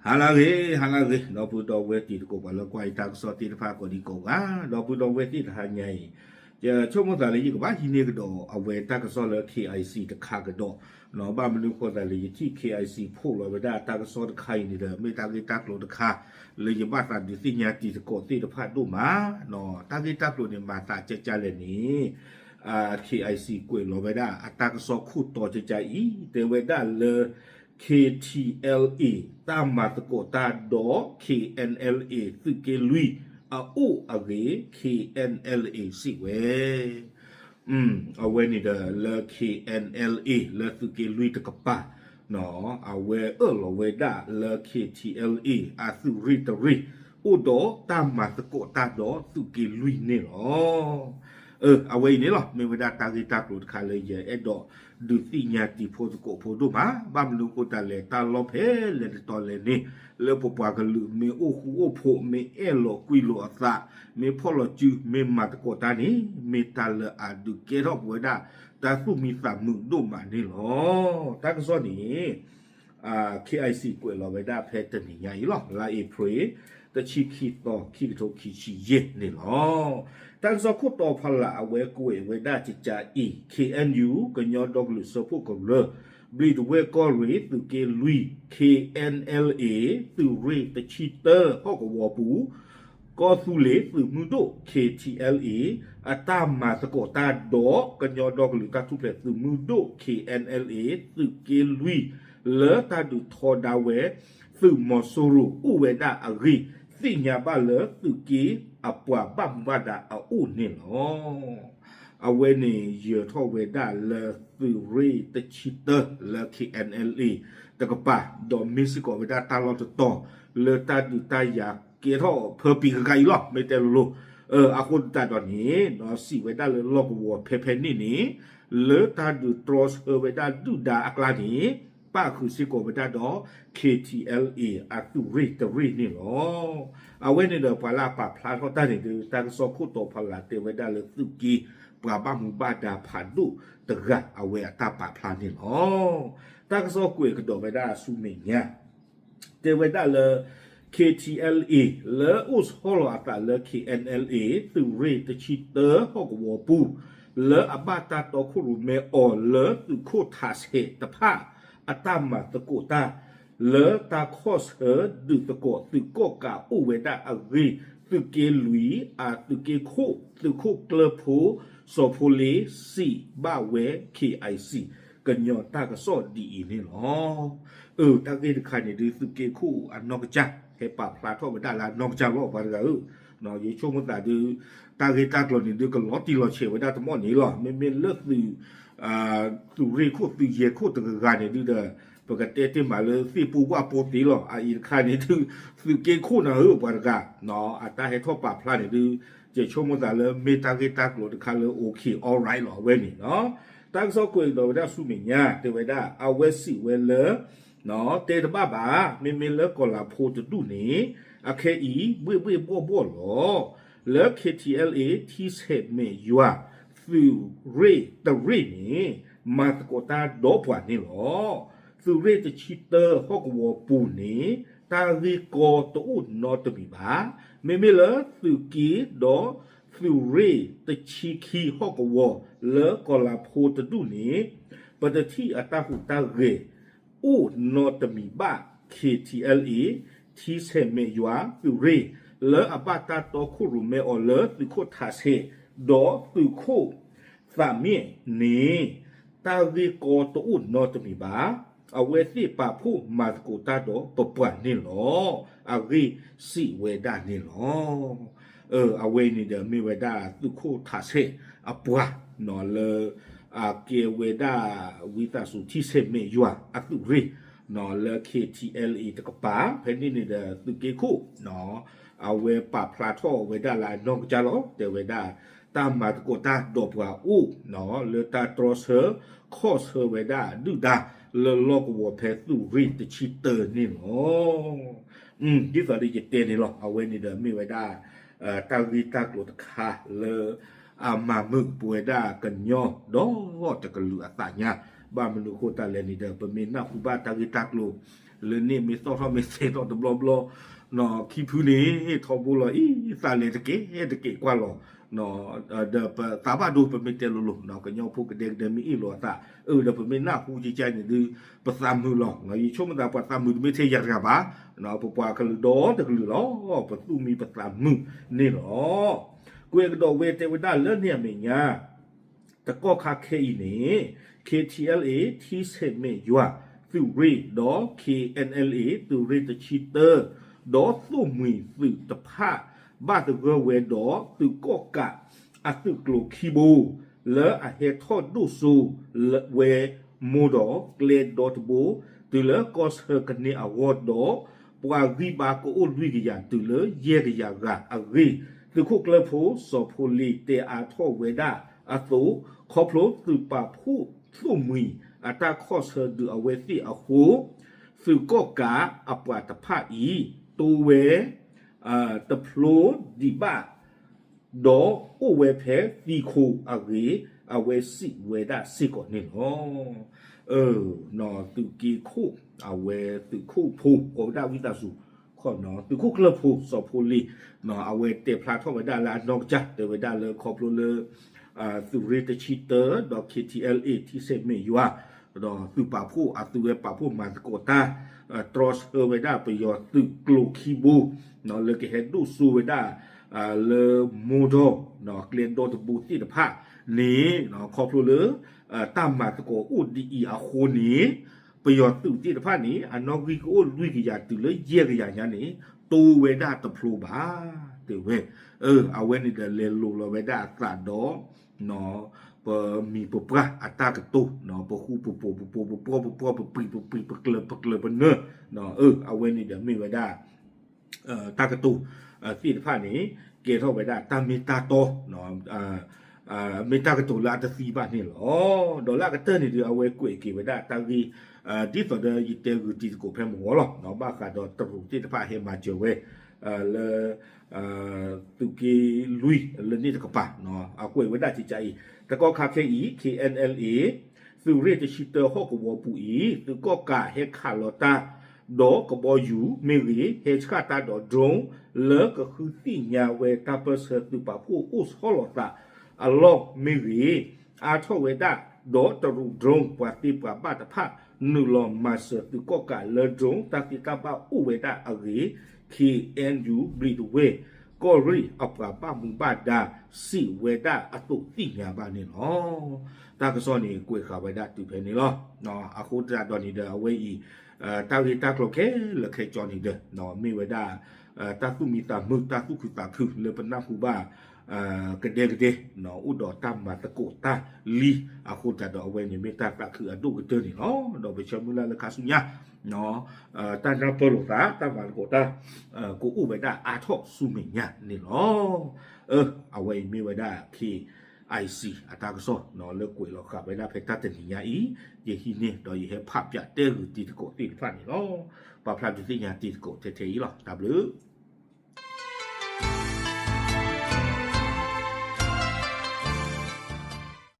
ဟါလၢအဂ့ၤ ဟါလၢအဂ့ၤ ဒီပုၢ်ဒီဝဲၢ်တံၤသကိး ပှၤလၢကွၢ်ယတၢ်ကစီၣ်သ့ၣ်တဖၣ်ကိးဒံကိးဂၤ, ဒီပုၢ်ဒီဝဲၢ်သ့ၣ်တဟါညါအံၤ, ယဆိကမိၣ်သးလၢယကဘၣ်ဟံးန့ၢ်ကဒီးအဝဲတၢ်ကစီၣ်လၢ K I C တခါကဒီး, ဘၣ်မနုၤဃိသးလၢယထံၣ် K I C ဖိးလီၤဝဲဒၣ်တၢ်ကစီၣ်တခါအံၤန့ၣ်ဒီး မ့ၢ်တၢ်ဂ့ၢ်တၢ်ကျိၤတခါ လၢယဘၣ်သးဒုးသ့ၣ်ညါတံၤသကိးသ့ၣ်တဖၣ်ဒိၣ်မး, တၢ်ဂ့ၢ်တၢ်ကျိၤန့ၣ် မၤသးကကလဲၣ်န့ၣ် K I C ကွဲးလီၤဝဲဒၣ်အတၢ်ကစီၣ်ခိၣ်တီကကအံၤ တဲဝဲဒၣ်လၢ K T L A တၢ်မၤသကိးတၢ်ဒီး K N L A သုးက့လွံၢ်အအိၣ်အဂ့ၢ် K N L A စံးဝဲ အဝဲန့ၣ်ဒီးလၢ K N L A လၢသုးက့လွံၢ်တကပၤ, အဝဲအၢၣ်လီၤဝဲဒၣ်လၢ K T L A အသုးရ့ၣ်တရ့ၣ် အိၣ်ဒီးတၢ်မၤသကိးတၢ်ဒီးသုးက့လွံၢ်န့ၣ်လီၤ. အဝဲအံၤန့ၣ်လီၤ မ့ၢ်ဝဲဒၣ်တၢ်ဂ့ၢ်တၢ်ကျိၤတခါလၢယအဲၣ်ဒိးဒုးသ့ၣ်ညါတံၤဖိသကိးဖိဒိၣ်မး, ဘၣ်မနုၤဃိတၢ်လဲၤတၢ်လီၢ်ဖဲလဲၣ်တတီၤလဲၣ်န့ၣ် လၢပပှၤကလုာ်မ့ၢ်အိၣ်ဃူအိၣ်ဖိး မ့ၢ်အဲၣ်လီၤကွံလိာ်အသး မ့ၢ်ဖီၣ်လီၤစု မ့ၢ်မၤသကိးတၢ်န့ၣ် မ့ၢ်တၢ်လၢအဒုးကဲထီၣ်ပဝဲဒၣ် တၢ်သူၣ်မံသးမုာ်ဒိၣ်မးန့ၣ်လီၤ. တၢ်ကစီၣ်န့ၣ် K I C ကွဲးလီၤဝဲဒၣ်ဖဲတနံၤညါအံၤလီၤ လါအ့ဖြ့ၣ် တဆံခံသီ ခံကထိခံဆံယဲၢ်န့ၣ်လီၤ. တၢ်ကစီၣ်ခိၣ်တီဖီလာ်အဝဲကွဲးဝဲဒၣ်ကကအံၤ K N U ကညီဒီကလုာ်စၢဖှိၣ်ကရၢ ဘျံးတဝဲၢ်ကီၢ်ရ့ၣ် သုးက့လွံၢ် K N L A သုးရ့ၣ်တဆံတၢ ဟီၣ်ကဝီၤပူၤ ကီၢ်သူလ့ၤသုးမုၢ်ဒိၣ် K T L A အတၢ်မၤသကိးတၢ်ဒီး ကညီဒီကလုာ်တၢ်ထူၣ်ဖျဲးသုးမုၢ်ဒိၣ် K N L A သုးက့လွံၢ် လၢတၢ်ဒုးထီဒါဝဲ သုးမီၤစိရိၤအိၣ်ဝဲဒၣ်အဂ့ၢ် သ့ၣ်ညါဘၣ်လၢသုးက့အပှၤဘၣ်မူဘၣ်ဒါအအိၣ်န့ၣ်လီၤ. အဝဲန့ၣ်ယၢၤထီၣ်ဝဲဒၣ်လၢသုးရ့ၣ်တဆံတၢလၢ K N L A တကပၤ ဒီးမ့ၢ်စ့ၢ်ကီးဝဲဒၣ်တၢ်လီၢ်တတီၤ လၢတၢ်ဒုးတၢ်ယၤကဲထီၣ်ဖၢပံၤကကါအံၤလီၤ မ့ၢ်တဲလိၤလိၤ အဃိသတးဒီးန့ၣ် စံးဝဲဒၣ်လၢလီၢ်ကဝီၤဖဲဖဲန့ၣ်န့ၣ် လၢတၢ်ဒုးတြီဆၢဝဲဒၣ်ဒုၣ်ဒါအကျါန့ၣ် ပၣ်ဃုာ်စ့ၢ်ကီးဝဲဒၣ်ဒီး K T L A အသုးရ့ၣ်တရ့ၣ်န့ၣ်လီၤ. အဝဲန့ၣ်ဒီးပှၤလၢအပာ်ဖျါထီၣ်တၢ်န့ၣ်ဒုး တၢ်ကစီၣ်ခိၣ်တီဖီလာ်တဲဝဲဒၣ်လၢသုးက့ ပှၤဘၣ်မူဘၣ်ဒါဖးဒိၣ်တဂၤအဝဲအတၢ်ပာ်ဖျါန့ၣ်လီၤ. တၢ်ကစီၣ်ကွဲးကဒီးဝဲဒၣ်ဆူမဲာ်ညါ တဲဝဲဒၣ်လၢ K T L A လၢအိၣ်ဆီလီၤအသးလၢ K N L A သုးရ့ၣ်တဆံတၢဟီၣ်ကဝီၤပူၤ လၢအဘၣ်တၢ်တီခိၣ်ရိၣ်မဲအီၤလၢသုးခိၣ်ထးဆဲးတဖၣ် အတၢ်မၤသကိးတၢ် လၢတၢ်ခီၣ်ဆၢဒုးသကိးသုးကီၣ်ကးအိၣ်ဝဲဒၣ်အဂ့ၢ် သုးက့လွံၢ် အသုးက့ခိၣ် သုးခိၣ်ကျၢၢ်ဖိ စီၤဖိလ့ စံးဘၣ်ဝဲ K I C ကညီတၢ်ကစီၣ်ဒ်အံၤန့ၣ်လီၤ. အၢ တၢ်ဂ့ၢ်တခါန့ၣ်ဒုး သုးက့ခိၣ်အနီၢ်ကစၢ် ဟဲပာ်ဖျါထီၣ်ဝဲဒၣ်လၢအနီၢ်ကစၢ်လီၤ ပှၤတဂၤဧၢ, ယဆိကမိၣ်သးဒုး တၢ်ဂ့ၢ်တၢ်ကျိၤန့ၣ်ဒုး ကလီၤတံၢ်လီၤဆဲးဝဲဒၣ်တမီၣ်န့ၣ်လီၤ. မ့မ့ၢ်လၢသုး သုးရ့ၣ်ခိၣ်သုးယဲၢ်ခိၣ်တဂၤဂၤန့ၣ်ဒုးဒီး ပကတဲတ့ၢ်မးလၢသ့ၣ်ပိၢ်ဝၣ်ပိၢ်သ့လီၤ. အအံၤတခါန့ၣ်ဒုး သုးက့ခိၣ်နၤဧၢ ပှၤတဂၤ အတၢ်ဟဲထီၣ်ပာ်ဖျါန့ၣ်ဒုး ယဆိကမိၣ်သးလၢမ့ၢ်တၢ်ဂ့ၢ်တၢ်ကျိၤတခါလၢ okay alright လီၤ အဝဲန့ၣ်လီၤ. တၢ်ကစီၣ်ကွဲးကဒီးဝဲဒၣ်ဆူမဲာ်ညါ တဲဝဲဒၣ် အဝဲစံးဝဲလၢ တဲတဘၣ်ဘၣ် မ့မ့ၢ်လၢကီၢ်လၤဖိတဒူၣ်န့ၣ် အခဲအံၤ ဘှ့ၣ်ဘှ့ၣ်ဘှီၣ်ဘှီၣ်လီၤ. လၢ K T L A ထံဆဲးမဲာ်ယွၤ သုးရ့ၣ်တရ့ၣ်န့ၣ် မၤသကိးတၢ်ဒီးပှၤန့ၣ်လီၤ. သုးရ့ၣ်တဆံတၢဟီၣ်ကဝီၤပူၤန့ၣ် တၢ်ဂ့ၢ်ကီတအိၣ်နီတမံၤဘၣ်. မ့မ့ၢ်လၢသုးက့ဒီးသုးရ့ၣ်တဆံခံဟီၣ်ကဝီၤ လၢကီၢ်လၤဖိတဒူၣ်န့ၣ် ပတထံၣ်အတၢ်ဟူးတၢ်ဂဲၤ အိၣ်နီတမံၤဘၣ် K T L A ထံဆဲးမဲာ်ယွၤသုးရ့ၣ် လၢအဘၣ်တၢ်တီခိၣ်ရိၣ်မဲအီၤလၢသုးခိၣ်ထးဆဲး ဒီးသုးခိၣ်သးမ့ၣ်န့ၣ် တၢ်ဂ့ၢ်ကီတအိၣ်နီတမံၤဘၣ်. အဝဲသ့ၣ်ပာ်ဖှိၣ်မၤသကိးတၢ်ဒီးပပှၤန့ၣ်လီၤ. အဂ့ၢ်စံးဝဲဒၣ်န့ၣ်လီၤ. အဝဲအံၤန့ၣ်ဒီးမ့ၢ်ဝဲဒၣ်သုးခိၣ်ထးဆဲးအပှၤ လၢ အကဲဝဲဒၣ်ဝံသးစူၤထံဆဲးမဲာ်ယွၤအသုးရ့ၣ် လၢ K T L A တကပၤ ဖဲန့ၣ်န့ၣ်ဒီးသုးက့ခိၣ် အဝဲပာ်ဖျါထီၣ်ဝဲဒၣ်လၢအနီၢ်ကစၢ်လီၤ. တဲဝဲဒၣ် တၢ်မၤသကိးတၢ်ဒီးပှၤအိၣ် လၢတၢ်တြီဆၢ ခီၣ်ဆၢဝဲဒၣ်ဒုၣ်ဒါ လၢလီၢ်ကဝီၤဖဲသုးရ့ၣ်တဆံတၢန့ၣ်လီၤ. ဒ်သိးဒီးယတဲန့ၣ်လီၤ. အဝဲန့ၣ်ဒီးမ့ၢ်ဝဲဒၣ် တၢ်ဂ့ၢ်တၢ်ကျိၤတခါလၢ အမၤမုာ်ပဝဲဒၣ်ကညီဒီတကလုာ်အသးညါ, ဘၣ်မနုၤအဃိသတးလဲၣ်န့ၣ်ဒီး ပမ့ၢ်နၢ်ဟူဘၣ်တၢ်ဂ့ၢ်တၢ်ကျိၤ လၢန့ၣ်မ့ၢ်သီၣ်ထီၣ်မ့ၢ်သဲထီၣ်တဘျီဘျီ, ခံဖုန့ၣ် ထီဘိလီၤအံၤ သးလဲၤတကဲးတကဲးကွၢ်လီၤ, ဒီးပသးဘၣ်ဒိ ပမ့ၢ်တဲလိၤလိၤ ကညီဖိကဒဲကဒဲမ့ၢ်အ့ၣ်လိာ်အသး အၢဒီးပမ့ၢ်နၢ်ဟူကကါန့ၣ်ဒုး ပသးမုာ်လီၤ. ယဆိကမိၣ်သးပှၤသးမုာ်တမ့ၢ်ထဲယၤတဂၤဘၣ်, ပပှၤကလုာ်ဒီတကလုာ်လီၤ. ပသူၣ်မံပသးမုာ်န့ၣ်လီၤ. ကွဲးကဒီးဝဲတဲဝဲဒၣ်လၢန့ၣ်အမဲာ်ညါ တကီၢ်ခါခဲအံၤန့ၣ် KTLA ထံဆဲးမဲာ်ယွၤ သုးရ့ၣ် ဒီး KNLA သုးရ့ၣ်တဆံတၢ ဒီးသိၣ်မှံၤသုးတဖၣ် ဘၣ်သဂၢၢ်ဝဲဒီးသုးကီၣ်ကးအသုးကျိၤခံဘိ လၢအဟဲထီၣ်ဒိၣ်စိဝဲမိၢ်ဒီးကျဲဒီတဘိ တုၤလၢကီၢ်ဆၢကန့ၢ်အဂီၢ်ဒီး ပှၤဂံၢ်ဘါကအိၣ်လွံၢ်ကယၤတုၤလၢယဲၢ်ကယၤဂၤအဂ့ၢ် သုးခိၣ်ကျၢၢ်ဖိ စီၤဖိလ့ၤတဲအါထီၣ်ဝဲဒၣ်အသိး ခီဖျိသုးပာ်ဖှိၣ်သိၣ်မှံၤအတၢ်ခီၣ်ဆၢဒုးအဝဲသ့ၣ်အဃိ သုးကီၣ်ကးအပှၤတဖၣ်အံၤ တိဝဲ တဖျိဒံးဘၣ် ဒီးအိၣ်ဝဲဖဲသံခိၣ်အဂ့ၢ် အဝဲစံးဝဲဒၣ်စ့ၢ်ကီးန့ၣ်လီၤ. သုးက့ခိၣ် အဝဲသုးခိၣ်ဖိ ကိးဝဲဒၣ်ဝံသးစူၤ သုးခိၣ်ကျၢၢ်ဖိစီၤဖိလ့ၤ အဝဲတဲဖျါထီၣ်ဝဲဒၣ်လၢအနီၢ်ကစၢ် တဲဝဲဒၣ်လၢခီဖျိလၢ သုးရ့ၣ်တဆံတၢ ဒီး KTLA ထံဆဲးမဲာ်ယွၤ ဒီးသုးပာ်ဖှိၣ်အသုးဝဲပာ်ဖှိၣ်မၤသကိးတၢ် တြီဆၢဝဲဒၣ်ပယီၤသုးကျိၤခံဘိ လၢကဟဲဒိၣ်စိဝဲဒၣ် လၢမိၢ်ဒီး ကျဲဒီတဘိသ့ၣ်တဖၣ်န့ၣ် ခီဖျိလၢ တၢ်မၤသကိးအိၣ်ဒ်အံၤအဃိန့ၣ် ပယီၤသုးသ့ၣ်တဖၣ်န့ၣ် အနီၣ်ဂံၢ်ကအိၣ်လွံၢ်ကယၤတုၤလၢယဲၢ်ကယၤညါန့ၣ် တိဝဲဒၣ်တဖျိဘၣ် တဲဝဲ အဝဲန့ၣ်ဒီးလဲၤလိာ်လီၤဝဲဒၣ်အသးဒီး ပမံၤပပှၢ်အတၢ်ကတိၤ ပဃူပဖိးပဖိး ပပှီၢ်ပပှီၢ် ပပှံၤပပှံၤ ပကျၢၤပကျၢၤ ပနၢၤ အဝဲန့ၣ်ဒီးမ့ၢ်ဝဲဒၣ် တၢ်ကတိၤသ့ၣ်တဖၣ်န့ၣ် ကဲထီၣ်ဝဲဒၣ်တၢ်မ့ၢ်တၢ်တီ မ့ၢ်တၢ်ကတိၤလၢအတသံဘၣ်န့ၣ်လီၤ. ဒီးလၢအကတၢၢ်န့ၣ်ဒီး အဝဲကွဲးက့ၤဝဲဒၣ်တၢ်ဂ့ၢ် ဒ်သိးဒီးယတဲဂုာ်တံၤသကိးဖဲမုၢ်ဂီၤလီၤ. ဘၣ်ဃးဒီးတရူးသ့ၣ်တဖၣ်ဟဲမၤစၢၤဝဲ လၢ သုးက့လွံၢ်လၢန့ၣ်တကပၤ အကွဲးဝဲဒၣ်ကကးအံၤ တကီၢ်ခါခဲအံၤ KNLA သုးရ့ၣ်တဆံတၢဟီၣ်ကဝီၤပူၤအံၤ သုးကီၣ်ကးဟဲခးလီၤတၢ် ဒီးကဘီယူၤမ့ၢ်ဂ့ၤ ဟဲဆှၣ်တၢ်ဒီး drone လၢကဃုသ့ၣ်ညါဝဲတၢ်ပၢၢ်ဆၢသုးပာ်ဖှိၣ်အိၣ်ဆီလီၤသးအလီၢ်မ့ၢ်ဂ့ၤ အါထီၣ်ဝဲဒၣ် ဒီးတရူး drone ပှၤသ့ပှၤဘၣ်တဖၣ် နုာ်လီၤမၤစၢၤသုးကီၣ်ကးလၢ drone တၢ်သ့တၢ်ဘၣ်အိၣ်ဝဲဒၣ်အဂ့ၢ် KNU ဘျံးတဝဲၢ် ကီၢ်ရ့ၣ်အပှၤဘၣ်မူဘၣ်ဒါ စံးဝဲဒၣ်အသိးသ့ၣ်ညါဘၣ်န့ၣ်လီၤ. တၢ်ကစီၣ်န့ၣ် ကွဲးဃာ်ဝဲဒၣ်တုၤဖဲန့ၣ်လီၤ. အဃိသတးဒီးန့ၣ်ဒီး အဝဲအံၤ တၢ်ဂ့ၢ်တၢ်ကျိၤခဲလၢာ်ခဲဆ့န့ၣ်ဒီး မ့ၢ်ဝဲဒၣ် တၢ်သူၣ်မံသးမုာ် တၢ်သူၣ်ခုသးခုလၢပနၢ်ဟူဘၣ် ကဒဲကဒဲ အိၣ်ဒီးတၢ်မၤသကိးတၢ်လံ အဃိသတးဒီးအဝဲန့ၣ် မ့ၢ်တၢ်သးခုအဒိၣ်ကတၢၢ်န့ၣ်လီၤ. ဒီးပဆၢမုၢ်လၢ်လၢခါဆူညါ တၢ်နၢ်ပၢၢ်လိာ်သး တၢ်မၤသကိးတၢ် ကအိၣ်ဝဲဒၣ်အါထီၣ်ဆူမဲာ်ညါန့ၣ်လီၤ. အဝဲအံၤမ့ၢ်ဝဲဒၣ် KIC အတၢ်ကစီၣ် လၢကွဲးလီၤဃာ်ဝဲဒၣ်ဖဲတၢ်တနံၤညါအံၤ ယဟံးန့ၢ်ဒီးယဟဲဖးပၠးတဲဂုာ်တံၤသကိးသ့ၣ်တဖၣ်န့ၣ်လီၤ. ပာ်ဖျါဒုးသ့ၣ်ညါတံၤသကိးထဲထဲအံၤလီၤ. တၢ်ဘျုး